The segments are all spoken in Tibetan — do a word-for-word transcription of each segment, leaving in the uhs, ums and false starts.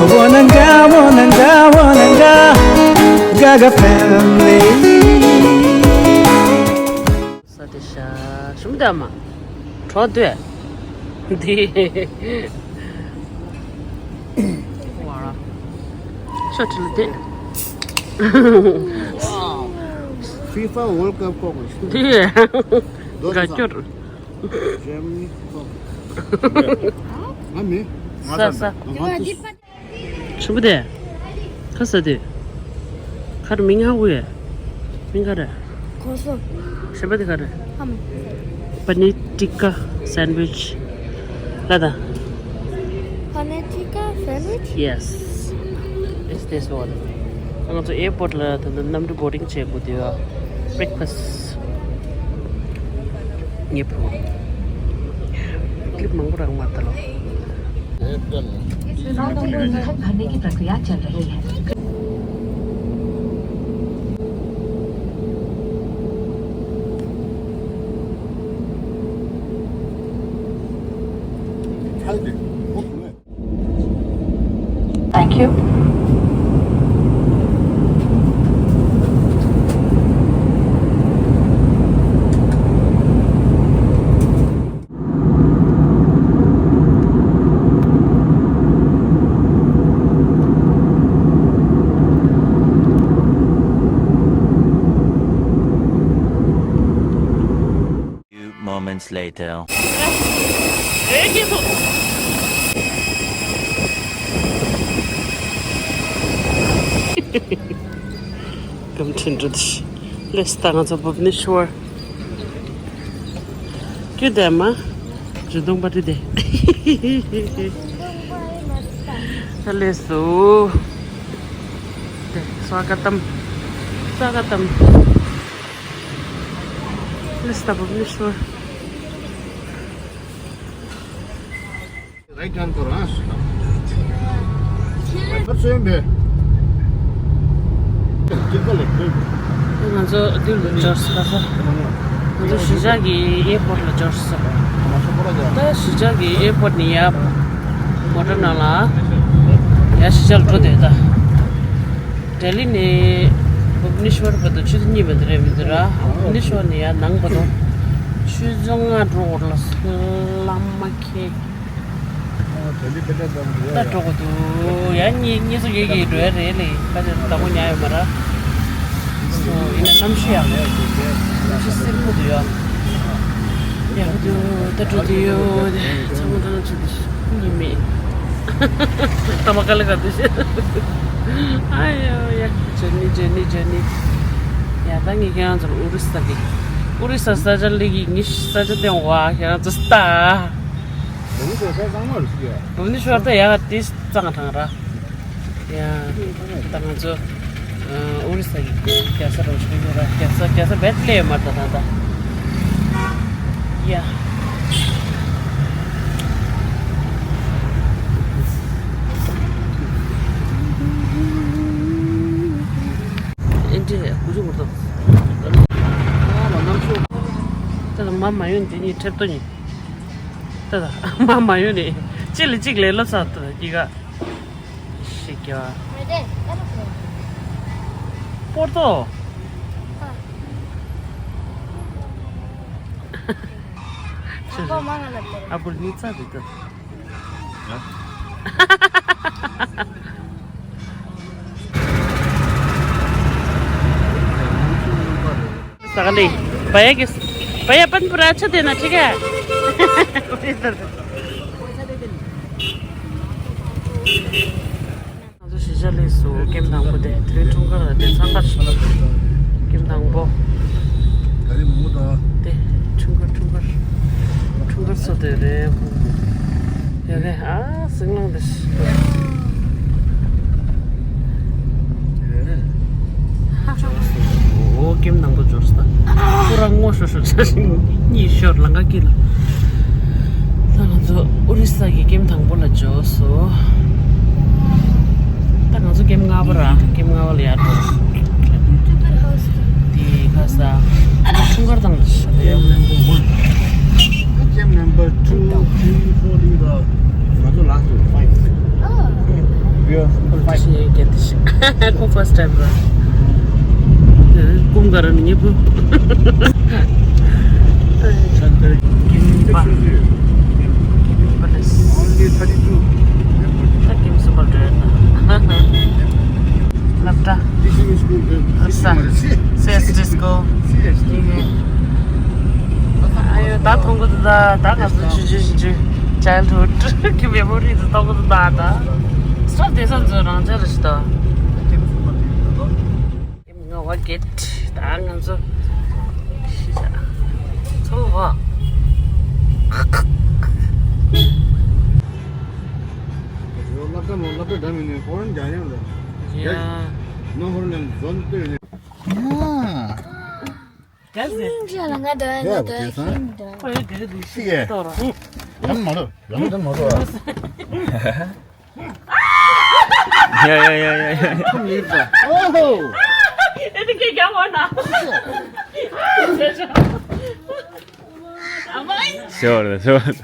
Wananga, wananga, wananga, Gaga family. Sa de sha, shum da ma. Tro de. Di. Wa. Shot le de. FIFA World Cup ko. Di. Ga kyur. Germany. Mami. Sa, sa. ཆུ་བུ་དེ། ཁ་ས་དེ། ཁར་མིང་ཧ་གོ་ཡ། མིང་ག་རེ། གོ་སོ། ཞེས་པ་དེ་ག་རེ། ཧམ། Paneer tikka sandwich. ལ་ད། Paneer tikka sandwich? Yes. It's this one. ང་ཚོ་ཨེར་པོར་ཊི་ལ་ད་ལྟ་གནམ་གྲུ་བོར་ཌིང་བྱེད་དགོས་དུས་ཨ། བྷི་རེག་ཕ་སི་ངས་ཕུལ། ཀི་ལིབ་མང་པོ་རག་མ་ཐལ་ལོ། भरने की प्रक्रिया चल रही है। Thank you. Few moments later. སྐུ་ཕྲེང་འགྲོ་དུས། ལེས་ད་ང་ཚོ་བུབ་ནི་ཤོར། ཀྱུ་དེ་མ། རི་དུང་པ་རི་དེ། ད་ལེས་སུ། དེ་སྭ་ག་ཏམ། སྭ་ག་ཏམ། ལེས་ད་བུབ་ནི་ཤོར། Right hand for us. Right for same way. ང་ཚོ་འདི་ལ་འབྱོར་སོང་ད། ང་ཚོ་གཞིས་ཆགས་ཀྱི་ཨེར་པོར་ཊི་ལ་འབྱོར་སོང་། ད་གཞིས་ཆགས་ཀྱི་ཨེར་པོར་ཊི་ནས་ཡར་མོ་ཊ་ནང་ལ་ཡར་གཞིས་ཆགས་ལ་འགྲོ་འདོད་ད། ལྡི་ལི་ནས་བྷུབ་ནེ་ཤོར་བར་དུ་ཆུ་ཚོད་གཉིས་མ་གཏོགས་རེད་མི་འདུག་ར། བྷུབ་ནེ་ཤོར་ནས་ཡར་ནང་བར་དུ་ཆུ་ཚོད་ལྔ་འགྲོ་དགོས་ལ། བླ་མ་ཁྱེད། ད་འགྲོ་དགོས་འདུག་ཡ། གཉིས་གཉིས་སུ་ཡོད་ཀྱི་འགྲོ་ཡ་རེད་ལེ། ཁ་ཆེ་བདག་པོ་ཉར་ཡོད་མ་ར། སོ་ཡིན་ན་གནམ་གཤིས་ཡག་གནམ་གཤིས་སེར་པོ་འདུག་ཡ། ཡག་འདུག་ད་འགྲོ་འདུག་ཡོད་དེ་ཚང་མ་ད་ང་ཚོ་འདི་གཉིས་མེད། ད་མ་ག་ལེ་ག་འདུག་ཨ་ཡོ་ཡ། ཇར་ནི་ཇར་ནི་ཇར་ནི། ཡ་ད་ངས་ཁྱེད་རང་ཚོར་ཨོ་རི་ས་གི་ཨོ་རི་ས་ས་ཆ་ལེ་གི་ངས་ས་ཆ་སྟོན་བ་ཁྱེད་རང་ཚོ་ལྟ། བུ་ནི་ཤོར་ད་ཡ་ག་དེ་གཙང་དྲང་ར། ཡ། ད་ང་ཚོ་ཨོ་རི་ས་ཡི་རྒྱལ་ས་རང་ཤོད་ཡོད་ར། རྒྱལ་ས་རྒྱལ་ས་བེད་ལེ་མར་ད་ད་ད། ཡ། ཨེ་འདྲས་ཀུ་ཅུ་མོ་ཏོ། ད་ལ་མ་མ་ཡོང་དེ་གཉིས་ཁྲེབ་ཏོ་གཉིས། ད་ད་མ་མ་ཡོང་ནས་གཅིག་ལ་གཅིག་ལས་ལོ་ས་ད་གི་ག་ཤི་ཀྱ། སྤོར་ཏོ། ཨ་བུར་ནི་ཙ་དེ་ད། ས་ག་ལེ། བ་ཡ་གི། བ་ཡ་པན་པུ་ར་ཆ་དེ་ན་ཁྲི་ག་ང་ཚོ་གཞིས་ཆགས་ལས་སུ་ཀེམ་དང་པོ་དེ་དེ་རིང་འཁྲུངས་སྐར་དེ་ཚང་ཁར་ཀེམ་དང་པོ་དེ་འཁྲུངས་སྐར་འཁྲུངས་སྐར་འཁྲུངས་སྐར་ཚོ་དེ་རེད། ཡ་གི་ཨ་སྲིང་ལང་དེ་ཤི། འོ་ཀེམ་ནང་དུ་འབྱོར་སོང་། ཁོ་རང་ངོ་ཤོར་ཤོར་ཆ་ཞིང་གཉིད་ཤོར་ལང་ཀ་སྐྱིད་ལ། ད་ང་ཚོ་ཨོ་རི་ས་གི་ཀེམ་དང་པོ་ལ་འབྱོར་སོང་། ད་ང་ཚོ་ཀེམ་ལྔ་པ་ར་ཀེམ་ལྔ་པ་ལ་ཡར་འགྲོ། དེ་ཁ་ས་འཁྲུངས་སྐར་དང་ཤ་དེ། Game number two, three, four ལ་ང་ཚོ་last five. ཁོང་first time ར། ཀུམ་ག་ར་ནི་ཉེ་པོ། Only thirty two. ད་ཀིམ་སུ་པར་འགྲོ་ཡོད་ན། སློབ་གྲྭ། ཨ་ས། སེ་ཨེས་ཌི་སྐུལ། ཨ་ཡོ་ད་མཐོང་གི་འདུག་ད་ད་ང་ཚོ་ཆུང་ཆུང་ཆུང་ཆུང་childhood གི་མེ་མོ་རི་ཚོ་མཐོང་གི་འདུག་ད་ད། སོབ་དེ་ས་ཚོ་རང་ཅག་རེད་ཤི་ད། ང་བ་གེད་ད་ང་ཚོ་ཤི་ཤ་ཚོ་བ། སློབ་གྲྭ་མོ་སློབ་གྲྭ་འདྲ་མིན་ནས་ཧོ་རན་རྒྱག་ཡང་ལ། ཡ། ནོ་ཧོ་རན་ལ་འཛོམས་ལྟོས་ནས། ཡ། ག་ཟེ། ཁྱིམ་རྒྱ་ལ་ང་དོ་ཡ་ང་དོ་ཡ་ཁྱིམ་དོ། ཁོ་ཡ་ག་ག་དུ་ཤི་ཡ། ཡ་མ་རུ་ཡ་མ་རུ་མ་རུ། ཡ་ཡ་ཡ་ཡ་ཡ། ཁམ་ཡིན་པ། ཨོ་ཧོ། ཨེ་དེ་ཀེ་རྒྱག་བ་ན། ཤོར་ཤོར། ད་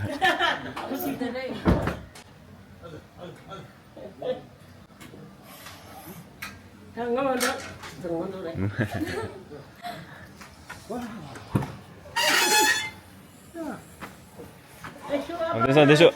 ང་མ་འགྲོ། ང་མ་འགྲོ་རེད། འདི་ས་འདི་ཤོག་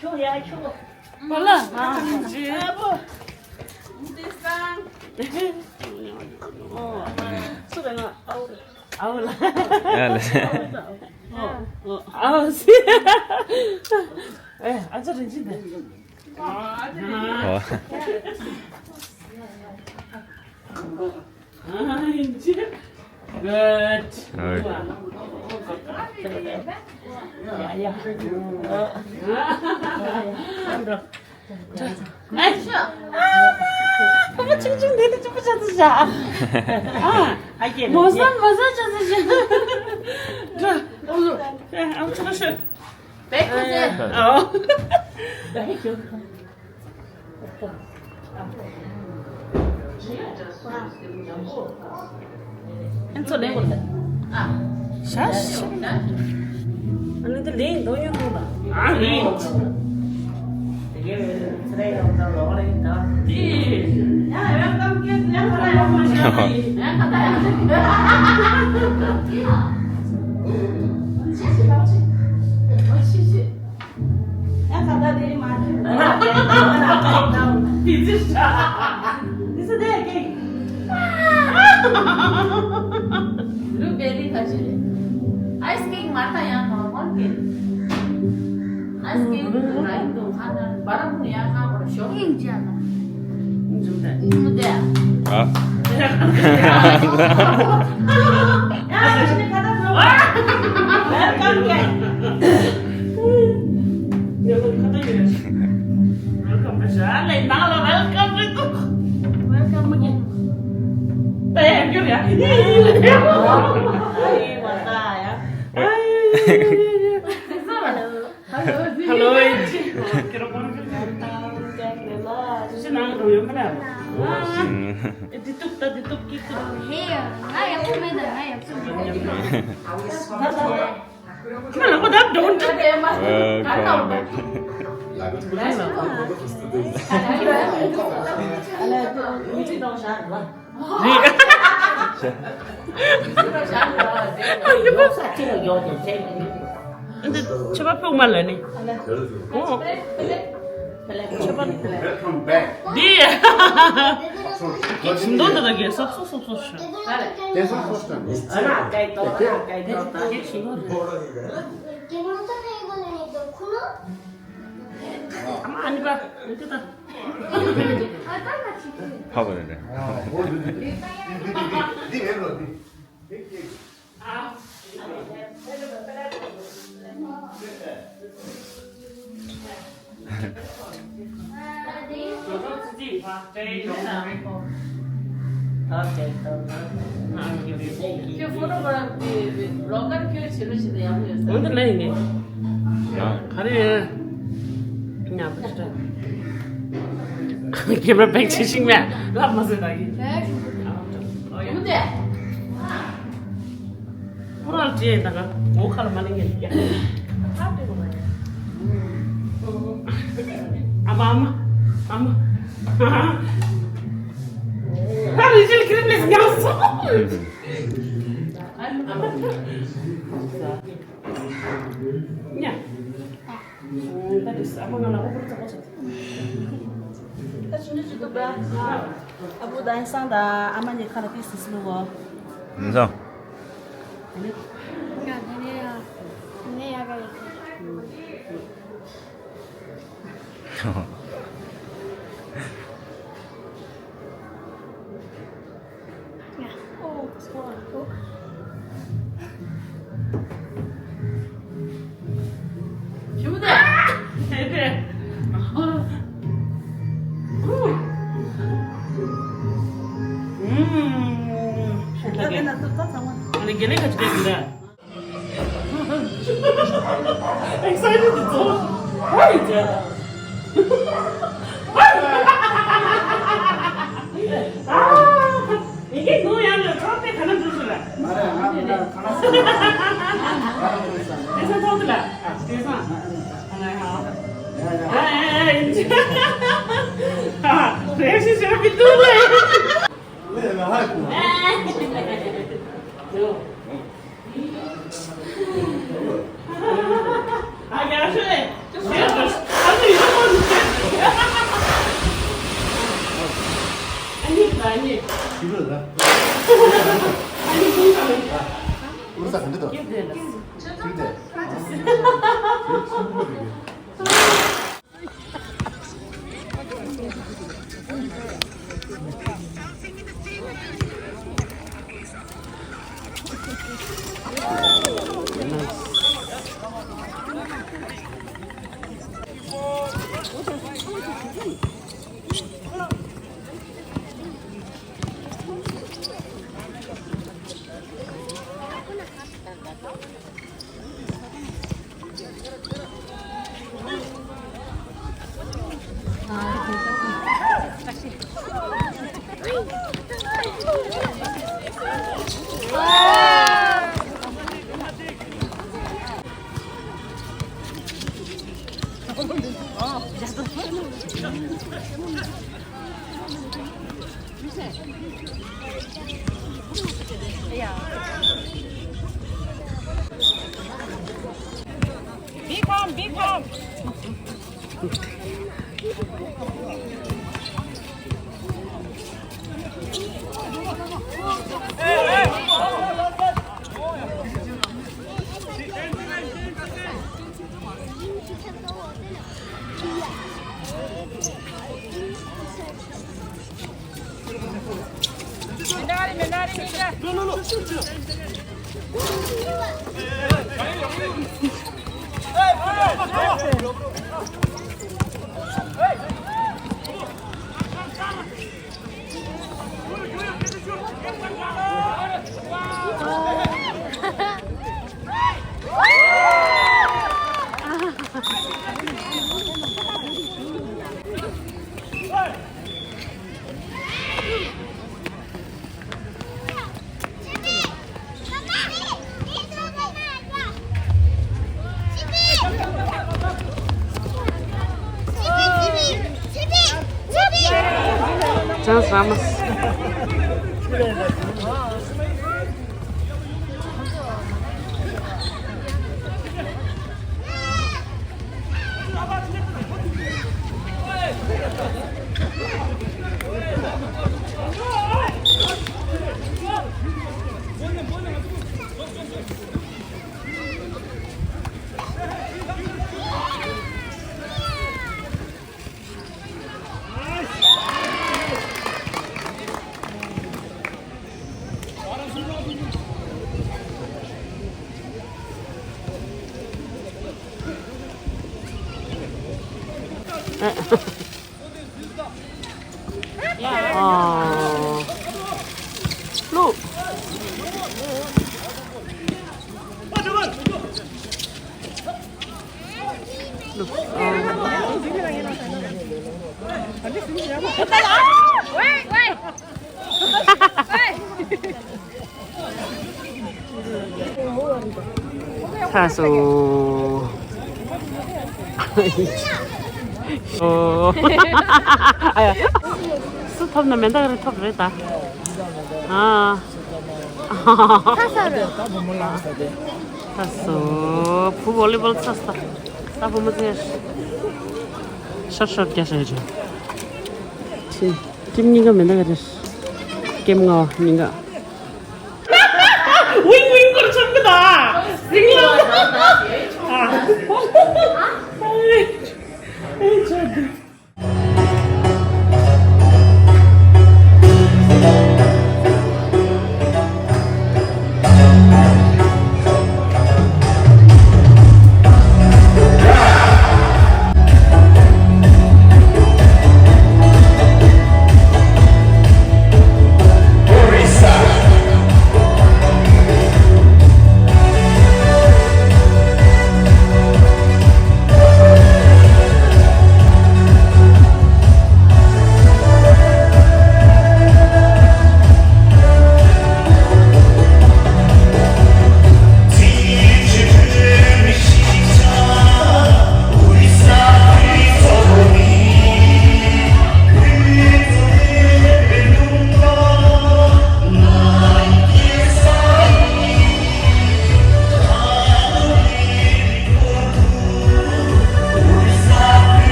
ཤོག་ཡ་ཤོག་བ་ལ། ཨ་བོ། འདི་སང་། ཨོ། སུ་རེད་ང་ཨའོ་རེད། ཨའོ་ལ། ཨའོ་ལ། ཨའོ་ཨའོ་སི། ཨེ་ཨ་ཅག་རིན་ཆེན་དེ། ཨོ། Good. Good. ཡ་ཡ། ཨ་ཤ། ཨ་ཕ་ཕ་ཆུང་ཆུང་དེ་ནི་ཆུང་པོ་ཆགས་ཚར་ཤག་ཨ་ཨ་ཀྱེ་མོ་བཟའ་མོ་བཟའ་ཆགས་ཚར་ཤག་འགྲོ། ཨ་ཕ་ཆུང་ཆུང་། བེ་ཁོ་ཚེ། ཨོ། བེ་ཁོ། ཨན་ཚོ་ལེན་གོ་ལེ། ཨ། ཤ་ཤ། ཨ་ནི་དེ་ལེན་དོ་ཡོད་གོ་ལ། ཨ་ལེན། དེ་གའི་ཚེ་རིང་ཡོང་ད་ལོ་ལེན་ད། དེ། ཡ་welcome gift ཡ་ཁ་ད་ཡ་ཁ་ད་ཡ་ཁ་ད་ཡ། ཡ་ཁ་ད་དེ་མ་ཁྱོད། དེ་ཚེ་ཤ། དེ་ཚེ་དེ་ཀེག། Blueberry ཁ་ཅིག་རེད། Ice cake མ་ད་ཡང་normal cake། Ice cake རང་དུ་ཁ་ན་བར་མུ་ཡང་ཁ་བར་ཤོག་ཡིན་ཅག་ལ། ཨ། Welcome cake. Welcome. Welcome again. Hello. Hello. Welcome back. འདི་ཆོས་པ་ཕུག་མ་ལ་ནི། ཨོ། ཆོས་པ། Welcome back. འདི། འདོན་ད་ད་གེ་སོབ་སོབ་སོབ་སོབ་ཤ། ཨ་མ་ཨ་ནི་པ་འདི་ད། ཕ་བ་རེད་རེད། ཁྱོད་ཕོ་ཊོ་གྷ་རབ་ཀྱི་བི་ལོག་གར་ཁྱོད་བྱེད་རོགས་བྱེད་དང་ཡག་པོ་ཡོད་ས། འོན་ཏེ་ལན་ཡིན་ནི། ག་རེ་ཡིན། ཉག་པ་ཞིག་རེད། ཁེ་མ་ར་བེག་ཆེ་ཤིང་མེད་ལབ་མ་ཟེར་ད་ཡིན། ཡོང་དེ། ཁོ་རང་བྲིས་ཡིན་ད་ག་ངོ་ཁ་ལ་མ་ལེན་ངེས་ཀྱང་། ཨ་མ་ཨ་མ་ཨ་མ། ད་རེ་ཞིག་ཁྱེར་ནས་ཉམས་སོང་། ཉ། ད་དེ་ས་ཕོ་ང་ལ་ཨོ་པོ་ཚ་པོ་ཚ། ད་ཆུང་ཆུང་ཅིག་འདུག་པ། ཨ་བུ་དང་སང་དང་ཨ་མ་གཉིས་ཁ་ལ་ཏིས་སི་སི་ལུ་གོ། ཡིན་སང་། ང་ནི་ཡ་ནི་ཡ་ག་ཡི། Excited to talk. What is that? ཨ། ཡི་གེ་ནོ་ཡང་ལ་ཚོགས་པའི་ཁ་ན་འགྲོ་ཚུལ་ལ། མ་རེད། ང་ང་ཁ་ན་སོང་། དེ་སང་ཚོགས་ཚུལ་ལ། དེ་སང་། ཡ་ཡ། ཨ་ཨ་ཨ། རེ་ཞིག་ཞིག་བི་དུ་ལེ། ལེ་ལ་ཧ་གོ། Be calm, be calm. Chance Ramos. ཨ། ཚར་སོང་། ཨོ། ཨ་ཡ། སུ་ཐོབ་ན་མེ་མདའ་རེ་ཐོབ་རེད་ད། ཨ། ཚར་ས་རེད། ཚར་སོང་། བུ་བོ་ལི་བོལ་ཚར་ས། ད་བུ་མོ་ཚེ། ཤོར་ཤོར་རྒྱ་ཤོར་རྒྱ། ཁྲིམས་སྙིང་ག་མེ་མདའ་རེ། ཀེམ་ང་སྙིང་ག། ཝིང་ཝིང་སྐོར་ཆོག་གི་ད། ཟིང་ལ། ཨ། ཨེ་ཆོག་གི།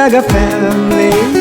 Gaga family.